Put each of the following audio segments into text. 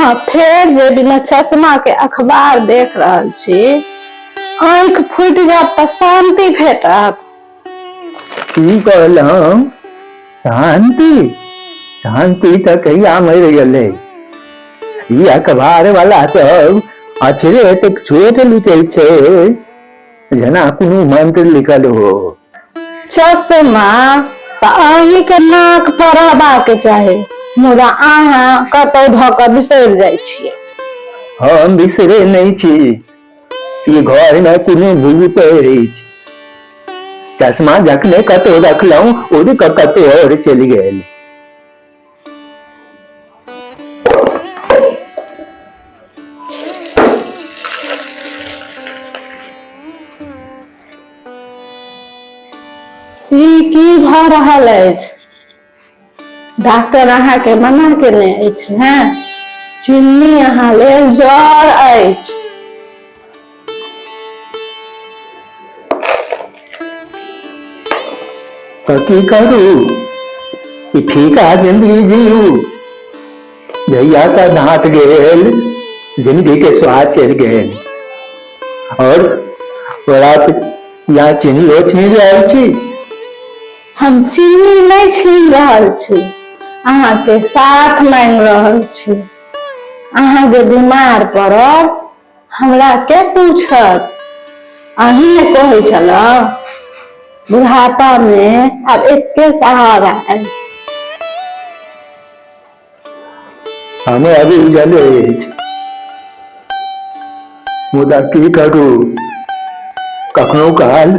अहाँ फेर जे बिना चश्मा के अखबार देख रहल छी, आँखि फूटि जायत तऽ शान्ति भेटत। की कहलहुँ? शान्ति? शान्ति तऽ कहिया मरि गेलै। ई अखबार वाला सब अक्षरे एतेक छोट लिखै छै जेना कोनो मंत्र लिखल हो। चश्मा तऽ अहींके नाक पर रहबाक चाही, मुदा अहाँ कतौ धऽ कऽ बिसरि जाइ छियै। हम बिसरे नहि छी। ई घर मे कोनो भूत अछि। चश्मा जखने कतौ रखलहुँ उड़ि कऽ कतौ और चलि गेल। ई की भऽ रहल अछि? डॉक्टर अहाँके मना केने अछि ने? चीनी अहाँ लेल जर अछि। तऽ की करू? ई फीका जिंदगी जीऊ? जहिया से दाँत गेल जिंदगी के स्वाद चलि गेल और ओकरा या चीनियो छीन रहल छी। हम चीनी नहि छीन रहल छी, अहाँके साथ मांगि रहल छी। अहाँ जे बीमार पड़ब हमरा के पूछत? अहीं ने कहै छलहुँ बुढ़ापा मे आब एके सहारा अछि। हमरा बुझल अछि, मुदा की करू, कखनो काल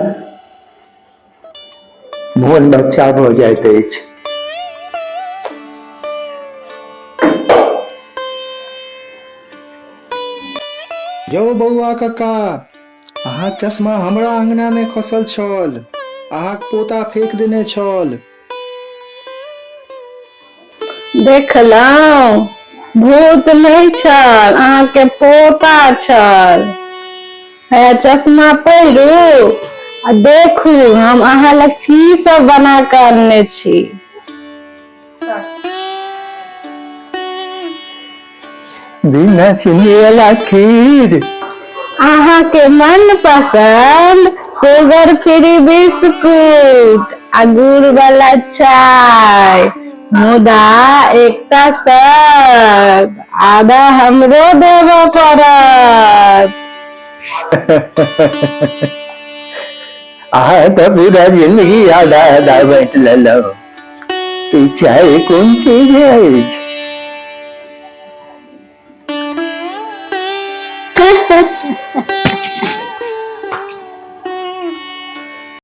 मोन बच्चा भऽ जाइत अछि। यौ बौआ कक्का, अहाँक चश्मा हमरा अंगना मे खसल छल। अहाँक पोता फेक देने छल। देखलहुँ, भूत नहि छल, अहाँके पोता छल। हे चश्मा पहिरू आ देखू हम अहाँ लग की सब बना कऽ अनने छी। बिना चीनी वाला खीर, अहाँके मन पसंद शुगर फ्री बिस्कुट आ गुड़ वाला चाय, मुदा एकटा शर्त, आधा हमरो देबऽ पड़त। अहाँ तऽ पूरा जिंदगी आधा आधा बाँटि लेलहुँ। ई चाय कोन चीज अछि?